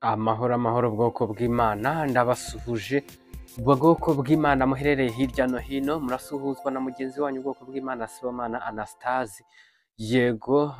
Amahoro amahoro bwoko bw'Imana, ndabasuhuje bwoko bw'Imana muherereye hirya no hino, murasuhuzwa na mugenzi wanyu ubwoko bw'Imana Sibomana Anastase. Yego,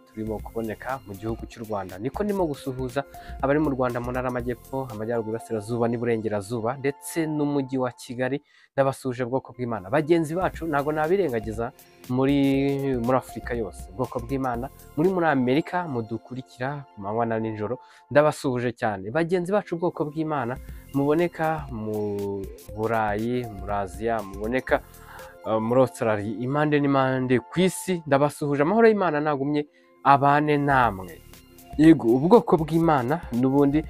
turimo kuboneka mu gihugu cy'u Rwanda, niko ndimo gusuhuza abari mu Rwanda mu ntara y'Amajyepfo, Amajyaruguru, Iburasirazuba n'Iburengerazuba ndetse n'umujyi wa Kigali. Ndabasuhuje bwoko bw'Imana. Bagenzi bacu ntabwo nabirengagiza muri Afurika yose, ubwoko bw'Imana muri Amerika mudukurikira ku manywa na nijoro, ndabasuhuje cyane. Bagenzi bacu ubwoko bw'Imana muboneka mu Burayi, muri Aziya, muboneka muri Australia, impande n'impande ku isi, ndabasuhuje. Amahoro y'Imana nagumye abane namwe. Yego, ubwoko bw'Imana n'ubundi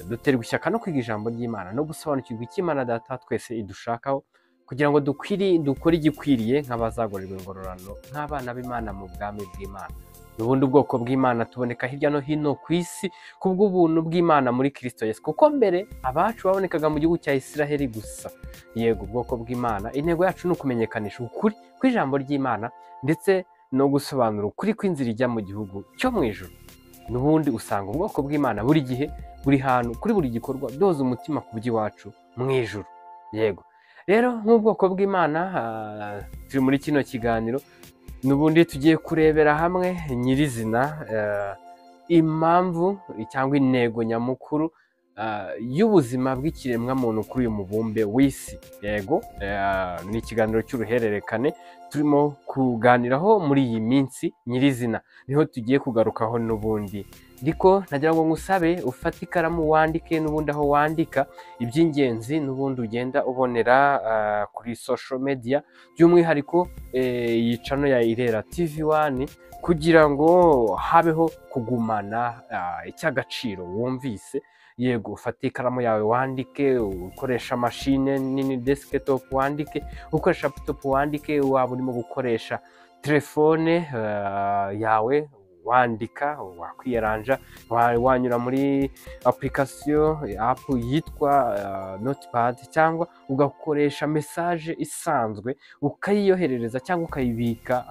duterwa ishyaka no kwiga ijambo ry'Imana no gusobanukirwa icyo Imana Data twese idushakaho, kugira ngo dukore igikwiriye nk'abazagorerwa ingororano nk'abana b'Imana mu bwami bw'Imana. N'ubundi ubwoko bw'Imana tuboneka hirya no hino ku isi kubw'ubuntu bw'Imana muri Kristo Yesu, kuko mbere abacu babonekaga mu gihugu cya Isiraheli gusa. Yego, ubwoko bw'Imana intego yacu ni ukumenyekanisha ukuri kw'ijambo ry'Imana ndetse no gusobanura ukuri kw'inzira ijya mu gihugu cyo mu ijuru. N'ubundi usanga ubwoko bw'Imana buri gihe, buri hantu, kuri buri gikorwa doza umutima ku by'iwacu mu ijuru. Yego, rero nk'ubwoko bw'Imana turi muri kino kiganiro n'ubundi tugiye kurebera hamwe nyirizina impamvu cyangwa intego nyamukuru y'ubuzima bw'ikiremwamuntu kuri uyu mubumbe w'isi. Yego, ni ikiganiro cy'uruhererekane turimo kuganiraho muri iyi minsi nyirizina, niho tugiye kugarukaho n'ubundi. Ariko nagira ngo ngusabe ufate ikaramu wandike n'ubundi aho wandika iby'ingenzi n'ubundi ugenda ubonera kuri social media, by'umwihariko iyi channel ya Irera TV 1, kugira ngo habeho kugumana icy'agaciro wumvise. Yego, ufate ikaramu yawe wandike, ukoresha mashine nini desktop wandike, ukoresha laptop wandike, waba urimo gukoresha telefone yawe wandika, wakwiyaranja, wanyura muri application app yitwa Notepad, cyangwa ugakoresha message isanzwe ukayiyoherereza cyangwa ukayibika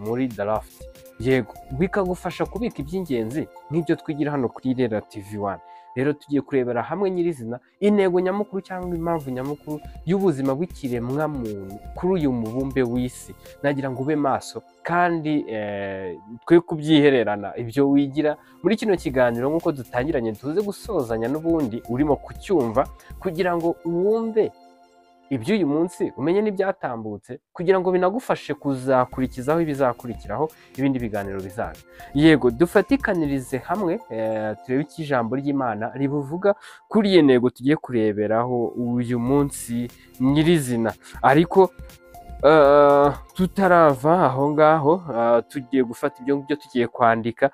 muri draft. Yego, bikagufasha kubika iby'ingenzi nk'ibyo twigira hano kuri Irera TV 1. Rero tugiye kurebera hamwe nyirizina intego nyamukuru cyangwa impamvu nyamukuru y'ubuzima bw'ikiremwamuntu kuri uyu mubumbe w'isi. Nagira ngo ube maso kandi twe kubyihererana ibyo wigira muri kino kiganiro nk'uko dutangiranye tuze gusozanya n'ubundi urimo kucyumva, kugira ngo wumve iby'uyu munsi, umenye n'ibyatambutse, kugira ngo binagufashe kuzakurikizaho ibizakurikiraho ibindi biganiro bizaza. Yego, dufatikanirize hamwe turebe icyo ijambo ry'Imana ribuvuga kuri iyi ntego tugiye kureberaho uyu munsi nyirizina. Ariko tutarava aho ngaho, tugiye gufata ibyo ngibyo tugiye kwandika,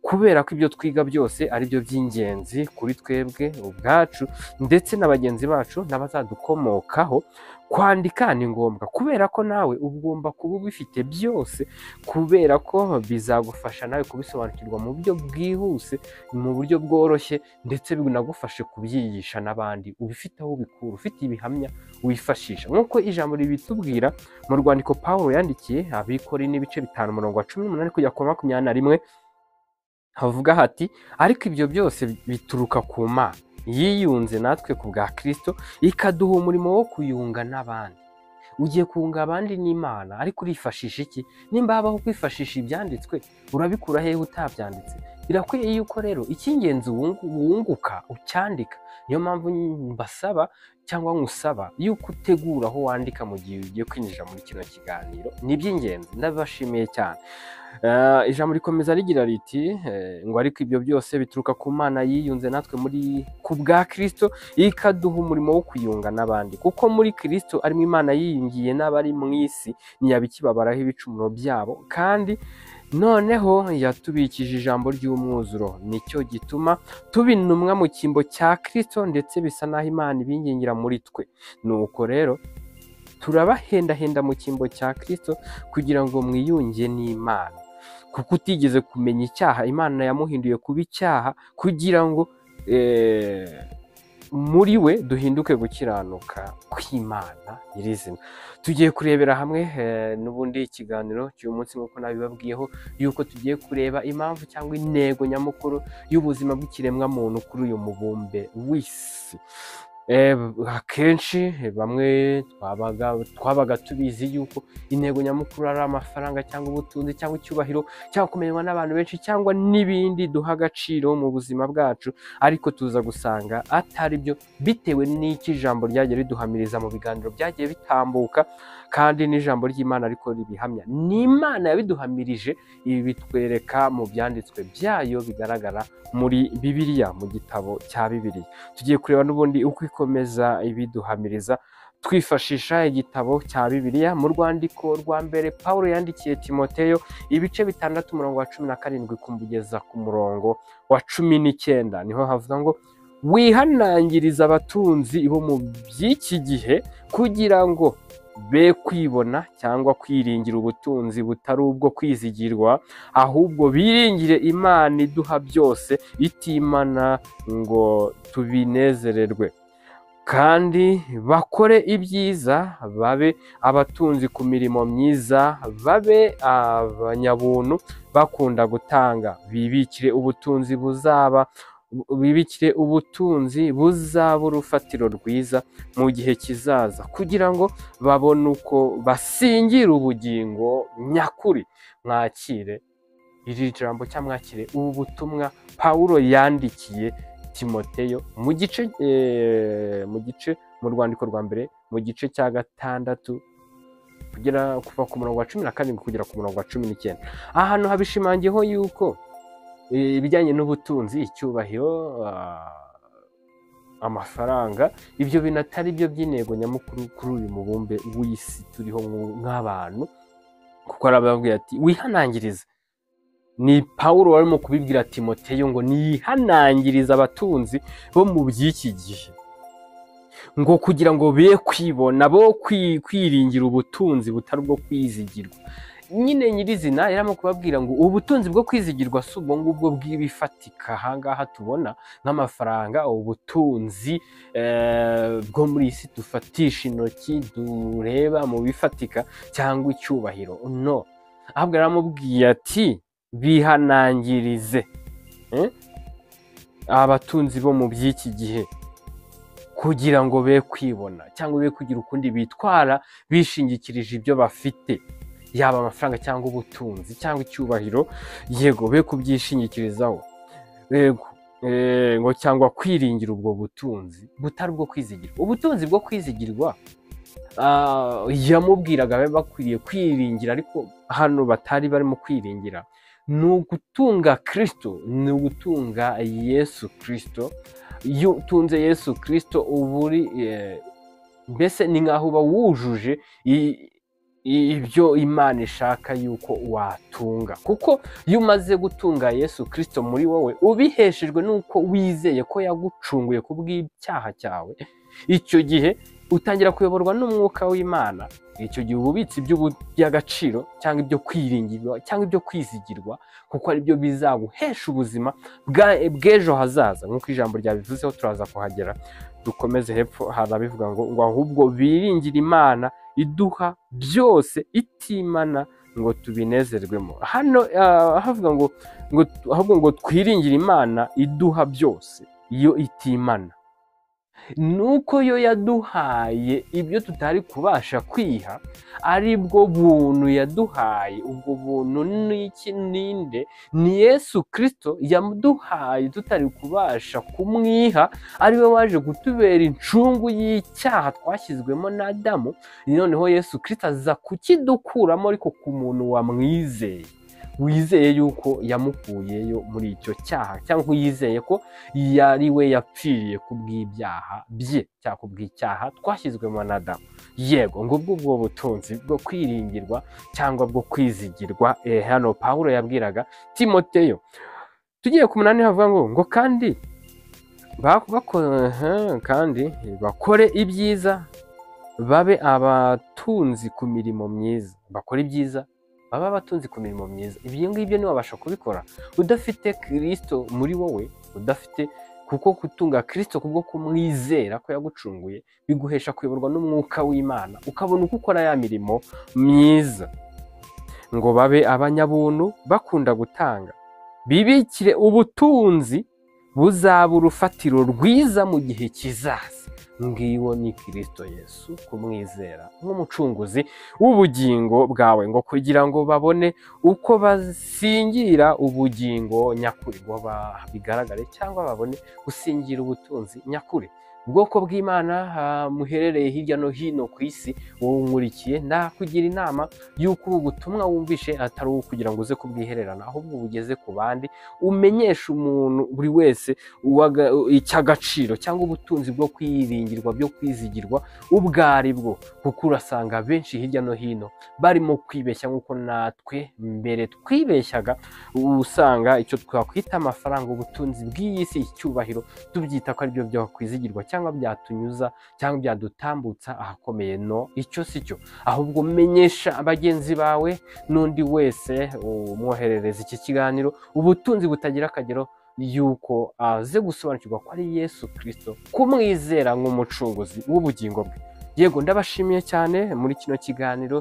kubera ko ibyo twiga byose ari byo by'ingenzi kuri twebwe ubwacu ndetse na bagenzi bacu n'abazadukomokaho. Kwandika ni ngombwa kubera ko nawe ugomba kuba ubifite byose, kubera ko bizagufasha nawe kubisobanukirwa mu buryo bwihuse, mu buryo bworoshye, ndetse binagufashe kubyigisha n'abandi ubifite aho ubikura, ufite ibihamya wifashisha. Nk'uko ijambo ribitubwira mu rwandiko Pawulo yandikiye Abikorinto n'ibice 5 umurongo wa 18 kujya ku 21, havuga hati: ariko ibyo byose bituruka ku Mana yiyunze natwe ku bwa Kristo, ikaduha umurimo wo kuyunga n'abandi. Ugiye kunga abandi n'Imana, ariko urifashisha iki? Nimba habaho kwifashisha ibyanditswe, urabikura hehe utabyanditse? Birakwiye yuko rero icy'ingenzi wunguka ucyandika. Niyo mpamvu mbasaba cyangwa nkusaba yuko utegura aho wandika mu gihe ugiye kwinjira muri kino kiganiro. Ni iby'ingenzi, ndabibashimiye cyane. Ijambo rikomeza rigira riti ngo ariko ibyo byose bituruka ku Mana yiyunze natwe muri ku bwa Kristo, ikaduha umurimo wo kuyunga n'abandi, kuko muri Kristo arimo Imana yiyungiye n'abari mu isi, ntiyabikibabaraho ibicumuro byabo, kandi noneho yatubikije ijambo ry'umwuzuro. Nicyo gituma tuba intumwa mu cyimbo cya Kristo, ndetse bisa n'aho Imana ibingingira muri twe. Nuko rero turabahendahenda mu cyimbo cya Kristo kugira ngo mwiyunge n'Imana, kuko utigeze kumenya icyaha Imana yamuhinduye kuba icyaha, kugira ngo muri we duhinduke gukiranuka kw'Imana nyirizina. Tugiye kurebera hamwe n'ubundi ikiganiro cy'uyu munsi, nk'uko nabibabwiyeho yuko tugiye kureba impamvu cyangwa intego nyamukuru y'ubuzima bw'ikiremwamuntu kuri uyu mubumbe w'isi. Akenshi bamwe twabaga tubizi yuko intego nyamukuru ari amafaranga cyangwa ubutunzi cyangwa icyubahiro cyangwa kumenywa n'abantu benshi cyangwa n'ibindi duha agaciro mu buzima bwacu, ariko tuza gusanga atari byo, bitewe n'iki ijambo ryagiye riduhamiriza mu biganiro byagiye bitambuka, kandi n'ijambo ry'Imana ariko ribihamya. Ni Imana yabiduhamirije, ibi bitwereka mu byanditswe byayo bigaragara muri Bibiliya, mu gitabo cya Bibiliya. Tugiye kureba n'ubundi uko ikomeza ibiduhamiriza twifashisha igitabo cya Bibiliya. Mu rwandiko rwa mbere Pawulo yandikiye Timoteyo, ibice 6 umurongo wa 17 kugeza ku murongo wa 19, niho havuga ngo wihanangiriza abatunzi bo mu by'iki gihe kugira ngo be kwibona cyangwa kwiringira ubutunzi butari ubwo kwizigirwa, ahubwo biringire Imana iduha byose itimana ngo tubinezererwe, kandi bakore ibyiza, babe abatunzi ku mirimo myiza, babe abanyabuntu bakunda gutanga, bibikire ubutunzi buzaba urufatiro rwiza mu gihe kizaza, kugira ngo babone uko basingira ubugingo nyakuri. Mwakire iri jambo cyangwa mwakire ubu butumwa Pawulo yandikiye Timoteyo mu gice mu rwandiko rwa mbere mu gice cya 6 kugera kuva ku murongo wa 17 kugera ku murongo wa 19. Ahantu habishimangiyeho yuko ibijyanye n'ubutunzi, icyubahiro, amafaranga, ibyo bintu atari byo by'intego nyamukuru kuri uyu mubumbe w'isi turiho nk'abantu, kuko arababwira ati wihanangirize. Ni Pawulo warimo kubibwira Timoteyo ngo nihanangirize abatunzi bo mu by'iki gihe, ngo kugira ngo be kwibona, bo kwiringira ubutunzi butari ubwo kwizigirwa. Nyine nyirizina yarimo kubabwira ngo ubutunzi bwo kwizigirwa si ubwo ngubwo bw'ibifatika ahangaha tubona nk'amafaranga, ubutunzi bwo muri isi dufatisha intoki dureba mu bifatika cyangwa icyubahiro, no. Ahubwo yaramubwiye ati bihanangirize abatunzi bo mu by'iki gihe kugira ngo be kwibona cyangwa be kugira ukundi bitwara bishingikirije ibyo bafite, yaba amafaranga cyangwa ubutunzi cyangwa icyubahiro, yego be kubyishingikirizaho, yego ngo cyangwa kwiringira ubwo butunzi butari ubwo kwizigirwa. Ubutunzi bwo kwizigirwa yamubwiraga be bakwiriye kwiringira, ariko hano batari barimo kwiringira ni ugutunga Kristo, ni ugutunga Yesu Kristo. Iyo utunze Yesu Kristo uba uri mbese ni nkaho uba wujuje ibyo Imana ishaka yuko watunga, kuko iyo umaze gutunga Yesu Kristo muri wowe, ubiheshejwe nuko wizeye ko yagucunguye ku bw'icyaha cyawe, icyo gihe utangira kuyoborwa n'umwuka w'Imana. Icyo gihe ububitsi by'agaciro cyangwa ibyo kwiringirwa cyangwa ibyo kwizigirwa, kuko ari byo bizaguhesha ubuzima bw'ejo hazaza, nk'uko ijambo ryabivuzeho turaza kuhagera. Dukomeze hepfo harabivuga ngo ahubwo biringire Imana iduha byose itimana ngo tubinezerwemo. Hano havuga ngo ahubwo ngo twiringire Imana iduha byose iyo itimana, nuko yo yaduhaye ibyo tutari kubasha kwiha, ari bwo buntu yaduhaye. Ubwo buntu n'iki ninde? Ni Yesu Kristo yaduhaye tutari kubasha kumwiha, ari we waje kutubera incungu y'icyaha twashyizwemo na Adamu. Noneho Yesu Kristo aza kukidukuramo, ariko ku muntu wamwizeye, wizeye yuko yamukuyeyo muri icyo cyaha, cyangwa yizeye ko yari we yapfiriye ku bw'ibyaha bye cyangwa ku bw'icyaha twashyizwemo na Adamu. Yego, ngubwo ubwo butunzi bwo kwiringirwa cyangwa bwo kwizigirwa hano Pawulo yabwiraga Timoteyo. Tugiye ku 8 havuga ngo kandi kandi bakore ibyiza, babe abatunzi ku mirimo myiza. Bakore ibyiza, baba abatunzi ku mirimo myiza. Ibyo ngibyo ntiwabasha kubikora udafite Kristo muri wowe, udafite Kuko gutunga Kristo kubwo kumwizera ko yagucunguye biguhesha kuyoborwa n'umwuka w'Imana, ukabona uko ukora ya mirimo myiza. Ngo babe abanyabuntu bakunda gutanga, bibikire ubutunzi buzaba urufatiro rwiza mu gihe kizaza. Ngiwo ni Kristo Yesu, kumwizera nk'umucunguzi w'ubugingo bwawe, ngo kugira ngo babone uko basingira ubugingo nyakuri, ngo bigaragare cyangwa babone gusingira ubutunzi nyakuri. Ubwoko bw'Imana muherereye hirya no hino ku isi, wowe unkurikiye, ndakugira inama y'uko ubu butumwa wumvishe atari uwo kugira ngo uze kubwihererana, ahubwo ubugeze ku bandi, umenyeshe umuntu buri wese icy'agaciro cyangwa ubutunzi bwo kwiringirwa, byo kwizigirwa ubwo ari bwo. Kuko urasanga benshi hirya no hino barimo kwibeshya nk'uko natwe mbere twibeshyaga, usanga icyo twakwita amafaranga, ubutunzi bw'iyi si, icyubahiro, tubyita ko aribyo byakwizigirwa cyangwa byatunyuza cyangwa byadutambutsa ahakomeye. No, icyo si cyo. Ahubwo menyesha bagenzi bawe n'undi wese umwoherereza iki kiganiro ubutunzi butagira akagero, yuko aze gusobanukirwa ko ari Yesu Kristo, kumwizera nk'umucunguzi w'ubugingo bwe. Yego, ndabashimiye cyane muri kino kiganiro.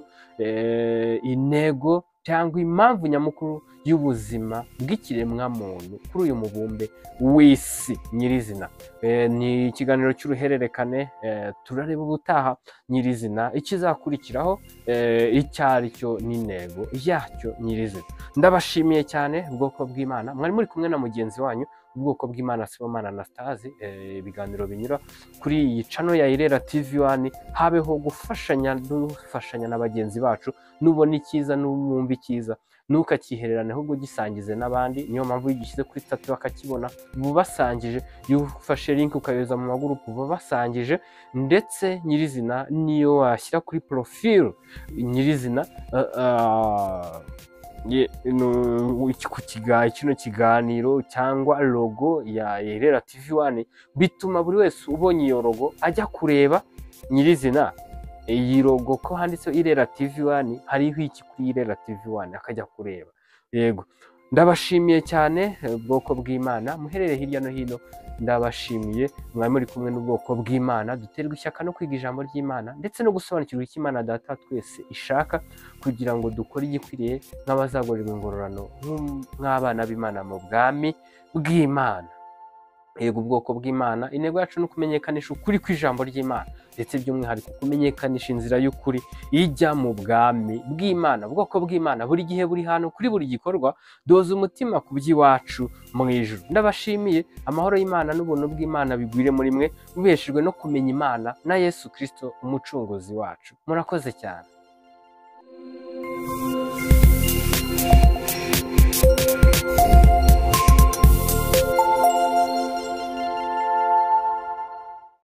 Intego cyangwa impamvu nyamukuru y'ubuzima bw'ikiremwamuntu kuri uyu mubumbe w'isi nyirizina. Ni ikiganiro cy'uruhererekane, turareba ubutaha nyirizina ikizakurikiraho icyo ari cyo n'intego yacyo nyirizina. Ndabashimiye cyane ubwoko bw'Imana, mwari muri kumwe na mugenzi wanyu ubwoko bw'Imana Sibomana Anastase. Ibiganiro binyura kuri iyi channel ya Irera TV 1, habeho gufashanya, dufashanya na bagenzi bacu. Nubona icyiza, n'umwumva icyiza, ntukakihererane, ahubwo gisangize n'abandi. Niyo mpamvu iyo ugishyize kuri status bakakibona, ubasangije. Iyo ufashe link ukayohereza mu magurupu, ubasangije. Ndetse nyirizina niyo washyira kuri profile nyirizina kino kiganiro cyangwa logo ya Irera TV 1, bituma buri wese ubonye iyo logo ajya kureba nyirizina iyi logo ko handitseho Irera TV 1, hariho iki kuri Irera TV 1, akajya kureba. Yego, ndabashimiye cyane ubwoko bw'Imana muherereye hirya no hino, ndabashimiye. Mwari muri kumwe n'ubwoko bw'Imana, duterwa ishyaka no kwiga ijambo ry'Imana ndetse no gusobanukirwa icyo Imana Data twese ishaka, kugira ngo dukore igikwiriye nk'abazagorerwa ingororano nk'abana b'Imana mu bwami bw'Imana. Yego, ubwoko bw'Imana, intego yacu ni ukumenyekanisha ukuri kw'ijambo ry'Imana, ndetse by'umwihariko kumenyekanisha inzira y'ukuri ijya mu bwami bw'Imana. Ubwoko bw'Imana buri gihe, buri hantu, kuri buri gikorwa, doza umutima ku by'iwacu mu ijuru. Ndabashimiye, amahoro y'Imana n'ubuntu bw'Imana bigwire muri mwe, mubeshejwe no kumenya Imana na Yesu Kristo umucunguzi wacu. Murakoze cyane.